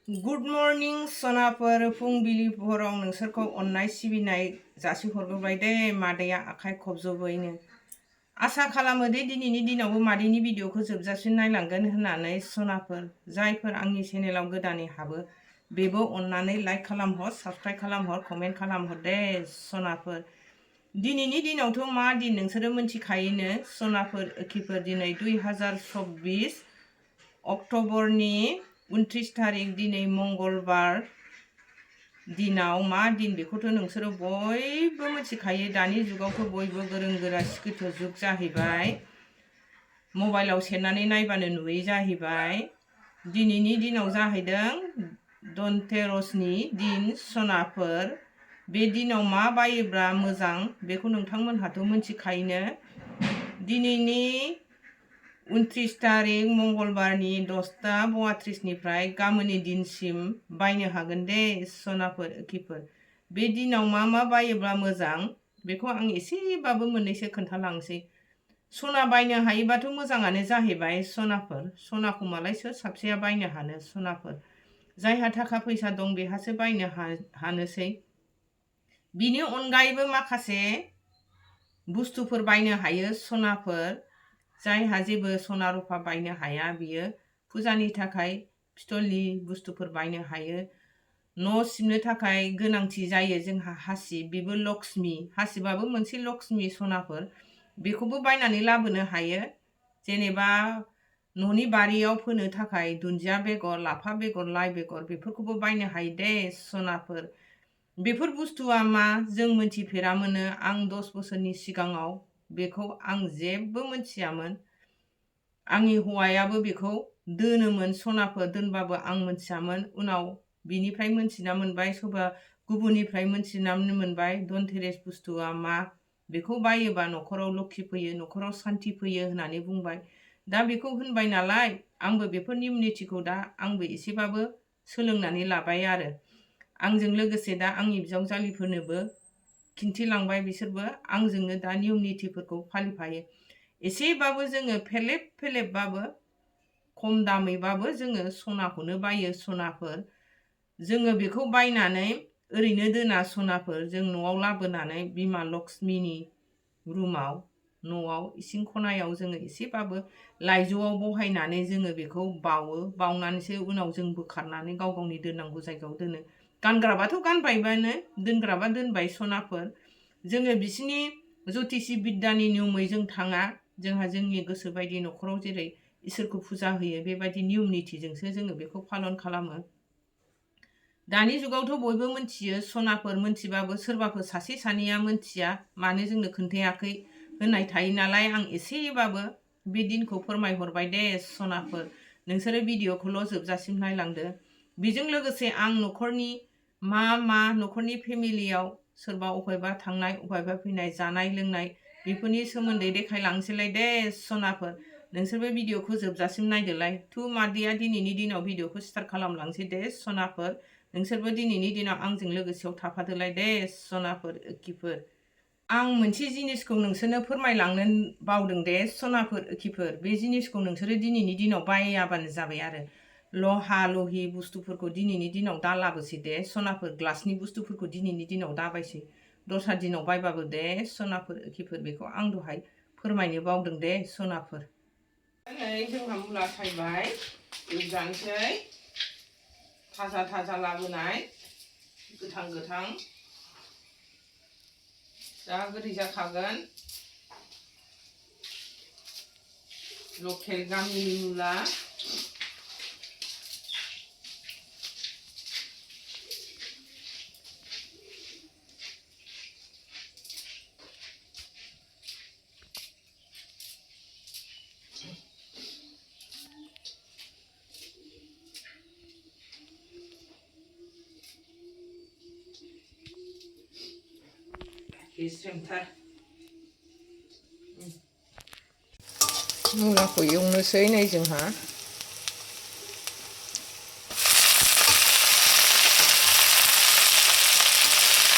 Good morning सनाफोर फुंबिलिफोराव नोंसोरखौ अननाय सिबिनाय जासिहरग्रोबाय दे मादैया आखाइ खबजबैनो। आसा खालामो दे दिनैनि दिनावबो मादैनि भिडिअखौ जोबजासिम नायलांगोन होननानै सनाफोर जायफोर आंनि चेनेलाव गोदानै हाबो बेबो अननानै लाइक खालामहर, साबस्क्राइब खालामहर, कमेन्ट खालामहर दे सनाफोर। दिनैनि दिनावथ' मा दिन नोंसोरो मिन्थिखायोनो सनाफोर ओखिफोर दिनै 2024 अक्ट'बरनि 29 तारिख दिनै मंगलबार दिनाव मा दिन बेखौथ' नोंसोरो बयबो मिथिखायो। दानि जुगावथ' बयबो गोरों गोरा सिखिथ' जुग जाहैबाय, मबाइलाव सेरनानै नायबानो नुयै जाहैबाय। दिनैनि दिनाव जाहैदों धनतेरसनि दिन सनाफोर। बे दिनाव मा बायोब्ला मोजां बेखौ नोंथांमोनहाथ' मिथिखायोनो। दिनैनि 29 तारिख मंगलबारनि 10:32निफ्राय गाबोननि दिनसिम बायनो हागोन दे सनाफोर ओखिफोर। बे दिनाव मा बायोब्ला मोजां बेखौ आं एसेबाबो मोननैसो खोन्थालांसै। सना बायनो हायोबाथ' मोजाङानो जाहैबाय सनाफोर। सनाखौ मालाय सोर साबसेया बायनो हानो सनाफोर। जायहा थाखा फैसा दं बेहासो बायनो हानोसै। बिनि अनगायैबो माखासे बुस्थुफोर बायनो हायो सनाफोर। जायहा जेबो सना रुफा बायनो हाया बियो फुजानि थाखाय पितलनि बुस्थुफोर बायनो हायो। न' सिबनो थाखाय गोनांथि जायो जोंहा हासिब, बेबो लक्ष्मी। हासिबाबो मोनसे लक्ष्मी सनाफोर। बेखौबो बायनानै लाबोनो हायो। जेनेबा न'नि बारियाव फोनो थाखाय दुन्दिया बेगर, लाफा बेगर, लाइ बेगर बेफोरखौबो बायनो हायो दे सनाफोर। बेफोर बुस्थुआ मा जों मिन्थिफेरामोनो। आं 10 बोसोरनि सिगाङाव बेखौ आं जेबो मिथियामोन। आंनि हौवायाबो बेखौ दोनोमोन सनाफोर, दोनबाबो आं मिथियामोन। उनाव बिनिफ्राय मिथिना मोनबाय, सोरबा गुबुननिफ्राय मिथिनानै मोनबाय धनतेरस बुस्थुआ मा, बेखौ बायोबा न'खराव लक्ष्मी फैयो, न'खराव सान्ति फैयो होननानै बुंबाय। दा बेखौ होनबाय नालाय आंबो बेफोर नियम निथिखौ दा आंबो एसेबाबो सोलोंनानै लाबाय आरो। आंजों लोगोसे दा आंनि बिजावजालिफोरनोबो खिन्थिलांबाय, बिसोरबो आंजोंनो दा नियम निथिफोरखौ फालिफायो। एसेबाबो जोङो फेलेब फेलेबबाबो खम दामैबाबो जोङो सनाखौनो बायो सनाफोर। जोङो बेखौ बायनानै ओरैनो दोना सनाफोर। जों न'आव लाबोनानै बिमा लक्ष्मीनि रुमाव, न'आव इसिं खनायाव जोङो एसेबाबो लाइजौआव बहायनानै जोङो बेखौ बावो। बावनानैसो उनाव जों बोखारनानै गाव गावनि दोननांगौ जायगायाव दोनो। गानग्राबाथ' गानबायबानो, दोनग्राबा दोनबाय सनाफोर। जोङो बिसिनि ज्योतिषी बिद्यानि नियमै जों थाङा। जोंहा जोंनि गोसो बायदि न'खराव जेरै इसोरखौ फुजा होयो बेबायदि नियम निथिजोंसो जोङो बेखौ पालन खालामो। दानि जुगावथ' बयबो मिथियो सनाफोर, मिथिबाबो सोरबाफोर सासे सानैया मिथिया, मानो जोंनो खोन्थायाखै होननाय थायो नालाय। आं एसेबाबो बे दिनखौ फोरमायहरबाय दे सनाफोर। नोंसोरो भिडिअखौल' जोबजासिम नायलांदो। बेजों लोगोसे आं न'खरनि मा न'खरनि फेमिलियाव सोरबा अबेबा थांनाय अबेबा फैनाय, जानाय लोंनाय बेफोरनि सोमोन्दै देखायलांसैलाय दे सनाफोर। नोंसोरबो भिडिअखौ जोबजासिम नायदोलाय। मादैया दिनैनि दिनाव भिडिअखौ स्टार्ट खालामलांसै दे सनाफोर। नोंसोरबो दिनैनि दिनाव आंजों लोगोसेयाव थाफादोलाय दे सनाफोर ओखिफोर। आं मोनसे जिनिसखौ नोंसोरनो फोरमायलांनो बावदों दे सनाफोर ओखिफोर। बे जिनिसखौ नोंसोरो दिनैनि दिनाव बायाबानो जाबाय आरो। लहा लहि बुस्थुफोरखौ दिनैनि दिनाव दा लाबोसै दे सनाफोर। ग्लासनि बुस्थुफोरखौ दिनैनि दिनाव दा बायसै। दस्रा दिनाव बायबाबो दे सनाफोर ओखिफोर। बेखौ आं दहाय फोरमायनो बावदों दे सनाफोर। नै जोंहा मुला सायबाय, एवजानोसै। थाजा थाजा लाबोनाय, गोथां गोथां जा गोदै जाखागोन। लकेल गामिनि मुला। गेस्रेमथार। मुलाखौ एवनोसै नै जोंहा।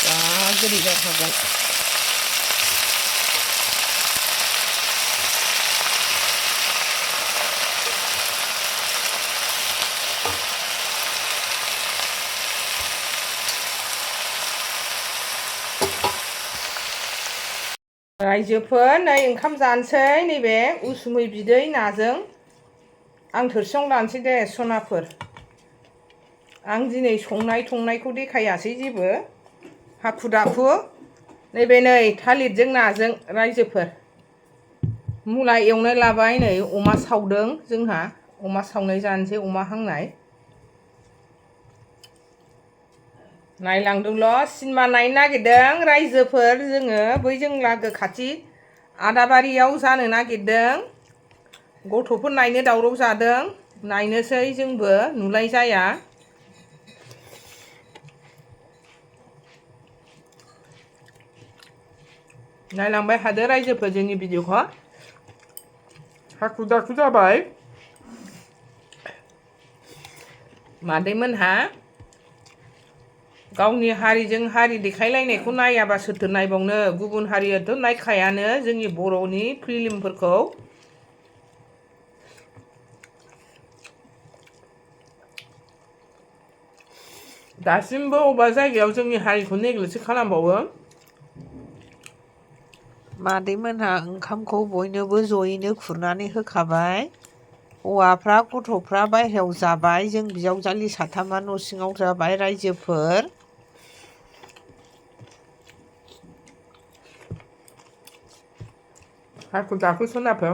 जा गोदै जाखागोन। रायजोफोर नै ओंखाम जानोसै नैबे उसुमै बिदै नाजों आं थोरसियाव लानोसै दे सनाफोर आं दिनै संनायखौ देखायासै जेबो हाखु दाखु नैबे नै थालिरजों नाजों रायजोफोर मुला एवनाय लाबाय नै अमा सावदों जोंहा अमा सावनाय जानोसै अमा हांनाय नायलांदोंल' सिनेमा नायनो नागिरदों रायजोफोर जोङो बै जों लागो खाथि आदाबारियाव जानो नागिरदों गथ'फोर नायनो दावराव जादों नायनोसै जोंबो नुलाय जाया नायलांबाय थादो रायजोफोर जोंनि भिडिअखौ हाखु दाखु जाबाय मादैमोनहा गावनि हारिजों हारि देखायलायनायखौ नायाबा सोरथो नायबावनो गुबुन हारियाथ' नायखायानो जोंनि बर'नि फिल्मफोरखौ दासिमबो अबेबा जायगायाव जोंनि हारिखौ नेग्लेक्ट खालामबावो मादैमोनहा ओंखामखौ बयनोबो जयैनो खुरनानै होखाबाय हौवाफ्रा गथ'फ्रा बायहेरायाव जाबाय जों बिजावजालि साथामा न' सिङाव जाबाय रायजोफोर हाखु दाखु सनाफोर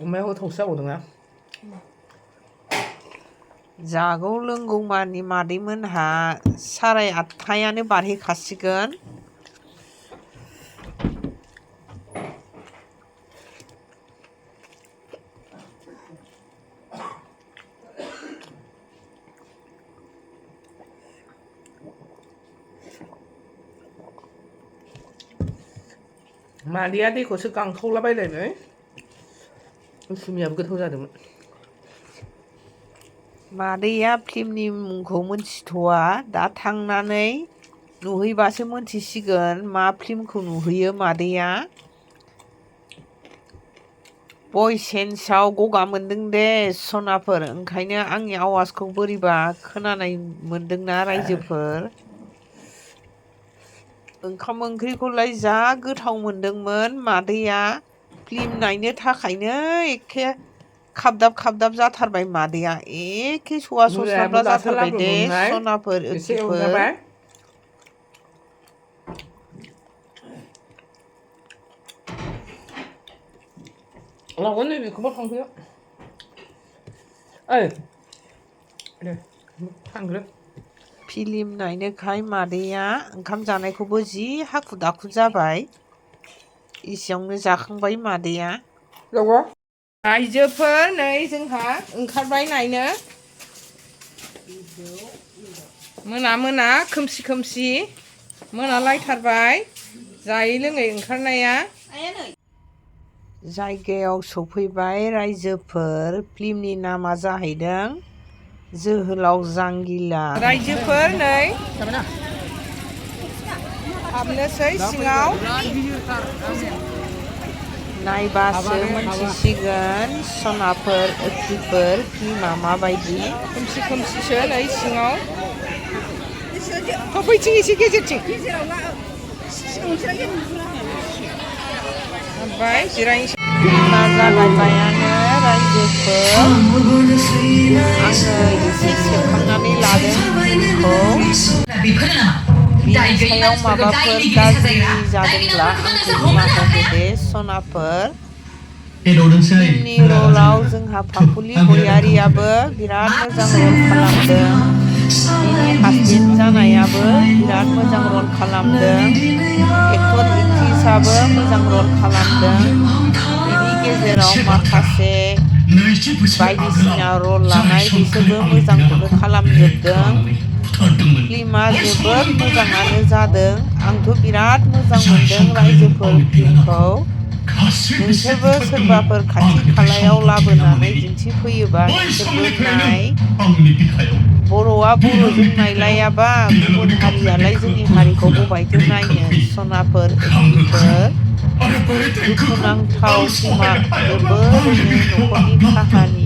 अमाया गोथावसो जाबावदोंना जागौ लोंगौ मानि मादैमोनहा 8:30 बारहैखासिगोन मादैया दैखौसो गांखावलाबायलायबाय उसुमियाबो गोथाव जादोंमोन मादैया फिल्मनि मुंखौ मोनथिथ'वा दा थांनानै नुहैबासो मोनथिसिगोन मा फिल्मखौ नुहैयो मादैया भइस चेन्जआव गगा मोनदों दे सनाफोर ओंखायनो आंनि आवाजखौ बोरैबा खोनानाय मोनदोंना रायजोफोर ओंखाम ओंख्रिखौलाय जा गोथाव मोनदोंमोन मादैया फिल्म नायनो थाखायनो एखे खाबदाब जाथारबाय मादैया एखे सवा सस्लाबला जाथारबाय दे सनाफोर ओंख्रिफोर लावगोन नै बेखौबो थांफैयो ओइ दे थांग्रो फिल्म नायनोखाय मादैया ओंखाम जानायखौबो जि हाखु दाखु जाबाय इसेयावनो जाखांबाय मादैया आइजोफोर नै जोंहा ओंखारबाय नायनो मोना खोमसि मोनालायथारबाय जायै लोङै ओंखारनाया जायगायाव सफैबाय रायजोफोर फिल्मनि नामा जाहैदों जोहोलाव जांगिला रायजोफोर नै हाबनोसै सिङाव नायबासो मोनथिसिगोन सनाफोर ओख्रिफोर फिल्मा माबायदि खोमसिसो नै सिङाव बैथिं एसे गेजेरथिं हाबबाय जिरायनोसै फिल्मा जागायबायानो रायजोफोर आङो एसे सेबखांनानै लादों फिल्मखौ बिनि सायाव माबाफोर गाज्रि जादोंब्ला आंखौ निमाहा होदो सनाफोर फिल्मनि रलाव जोंहा फाफुलि गयारियाबो बिराद मोजां रल खालामदों बिनि हासबेन्ड जानायाबो बिराद मोजां रल खालामदों एक्टर एक्ट्रिसआबो मोजां रल खालामदों बिनि गेजेराव माखासे बायदिसिना रल लानाय बिसोरबो मोजांखौनो खालामजोबदों फिल्मा जोबोद मोजाङानो जादों आंथ' बिराद मोजां मोनदों रायजोफोर फिल्मखौ नोंसोरबो सोरबाफोर खाथि खालायाव लाबोनानै दिन्थिफैयोबा नोंसोरबो नाय बर'आ बर'जों नायलायाबा गुबुन हारियालाय जोंनि हारिखौ बबेहायथो नायनो सनाफोर ओख्रिफोर दुखुनांथाव फिल्मा जोबोरैनो न'खरनि काहानि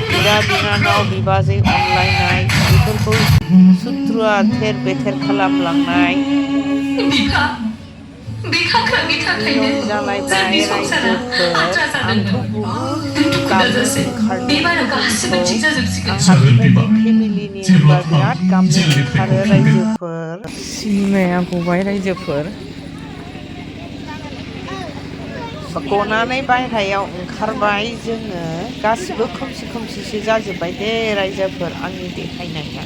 बिराद बिदा बिनानाव बिबाजै अनलायनाय बेफोरखौ सुथ्रुआ थेर बेथेर खालामलांनाय मिलन जालायबाय रायजोफोर आंथ' बहुद गाबनो ओंखारदों दुखुखौ आंहा बेबायदि फेमिलिनि होनबा बिराद गाबनो ओंखारो रायजोफोर सिनेमाया गबाय रायजोफोर गनानै बायह्रायाव ओंखारबाय जोङो गासिबो खोमसि खोमसिसो जाजोब्बाय दे रायजोफोर आंनि देखायनाया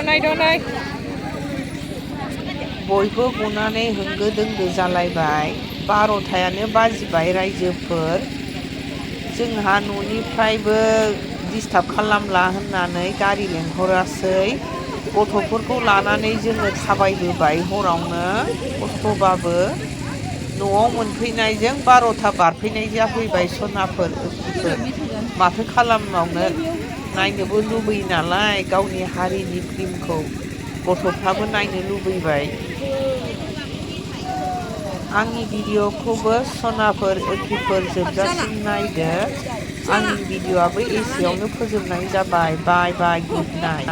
नायद' बयबो गनानै होंगो दोंगो जालायबाय 12थायानो बाजिबाय रायजोफोर जोंहा न'निफ्रायबो डिस्टार्ब खालामला होननानै गारि लेंहरासै गथ'फोरखौ लानानै जोङो थाबायबोबाय हरावनो खस्थ'बाबो न'आव मोनफैनायजों 12था बारफैनाय जाफैबाय सनाफोर माथो खालामबावनो नायनोबो लुबैयो नालाय गावनि हारिनि फिल्मखौ गथ'फ्राबो नायनो लुबैबाय आंनि भिडिअ'खौबो सनाफोर ओखिफोर जोबजासिम नायदो आंनि भिडिअ'आबो एसेयावनो फोजोबनाय जाबाय बाय बाय गुड नाइट